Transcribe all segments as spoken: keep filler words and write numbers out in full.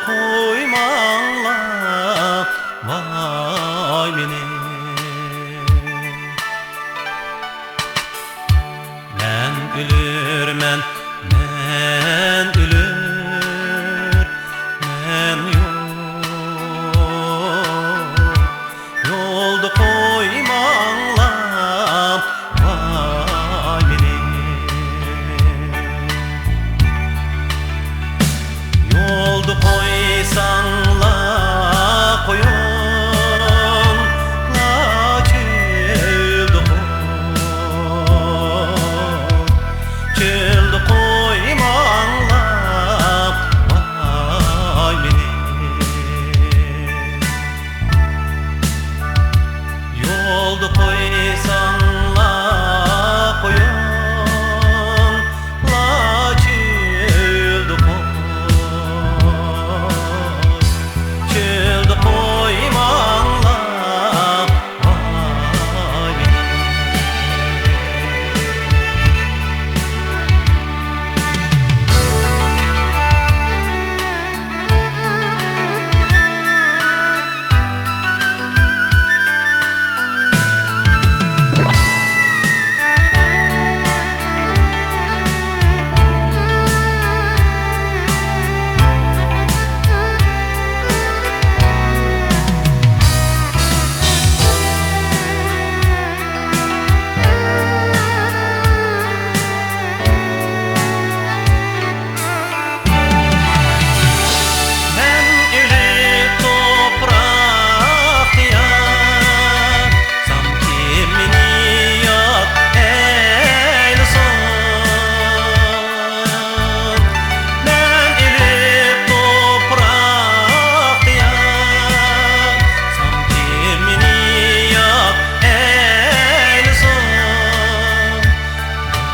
قويماڭلار ۋاي مېنى. مەن ئۆلۈرمەن، مەن ئۆلۈرمەن، يوق، يولدا قويماڭلار ۋاي مېنى. يولدا قويساڭلار قويۇڭلار، چۆلدە قوي، چۆلدە قويماڭلار ۋاي مېنى. يولدا قويساڭلار قويۇڭلار، چۆلدە قوي، چۆلدە قويماڭلار ۋاي. مەن ئۆلۈپ توپراققا ياتسام، كىم مېنى ياد ئەيلىسۇن؟ مەن ئۆلۈپ توپراققا ياتسام، كىم مېنى ياد ئەيلىسۇن؟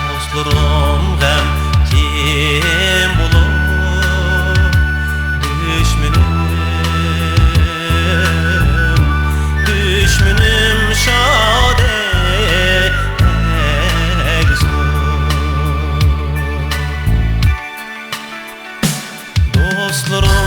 دوستلىرىم غەمكىن بولۇپ، دۈشمىنىم، دۈشمىنىم شاد ئەيلىسۇن. دوستلىرىم